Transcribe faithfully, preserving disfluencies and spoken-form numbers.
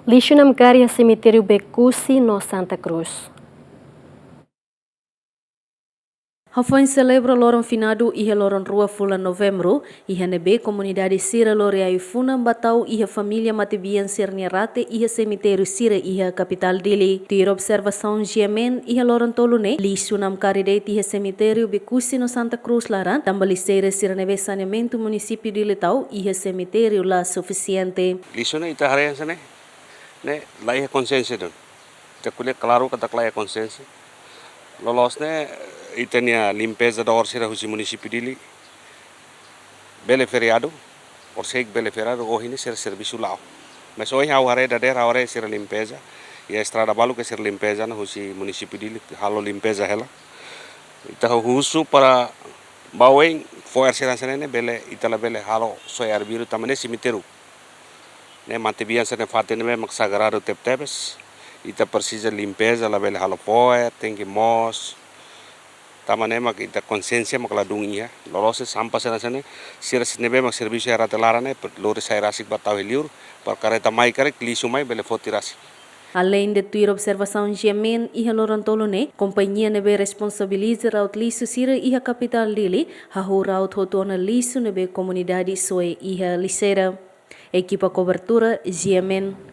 Lixu namkari iha semitériu Becusse no Santa Cruz. Hafoin selebra loron finadu iha loron rua fulan Novembru, iha ne'ebé komunidade sira lori ai-funan ba tau iha família matebian sira-nia rate iha semitériu sira iha kapitál Dili. Tuir observasaun GMN, iha loron tolu ne'e, lixu namkari de'it iha semitériu Becusse no Santa Cruz laran, tanba lixeira sira ne'ebé saneamentu munisípiu Dili tau iha semitériu la sufisiente. Lixu ne'e ita haree hanesan ne'e, ne'e la iha konsiénsia duni. Ita ko'alia klaru katak la iha konsiénsia. Loloos ne'e, ita-nia limpezadór sira husi munisípiu Dili bele feriadu, horiseik bele feriadu, ohin ne'e sira servisu la'o. Mas ohin ha'u haree dadeer, ha'u haree sira limpeza. Iha estrada balu ke sira limpeza ona husi munisípiu Dili, halo limpeza hela. Ita husu para ba oin fo'er sira hanesan ne'e bele, ita labele halo soe arbiru tanba ne'e semitériu. Ne'e matebian sira-nia fatin ne'e mak sagradu tebetebes. Ita presiza limpeza, labele halo fo'er, tenke moos. Tanba ne'e mak ita konsiénsia mak ladún iha. Loloos sampa sira hanesan ne'e, sira ne'ebé mak servisu iha rate laran ne'e, lori sai rasik ba tau iha liur, para karreta mai karik lixu mai bele foti rasik. Aleinde tuir observasaun GMN, iha loron tolu ne'e, kompañia ne'ebé responsabiliza raut lixu sira iha kapitál Dili, hahú raut hotu ona lixu ne'ebé komunidade soe iha lixeira. Ekipa kobertura, GMN.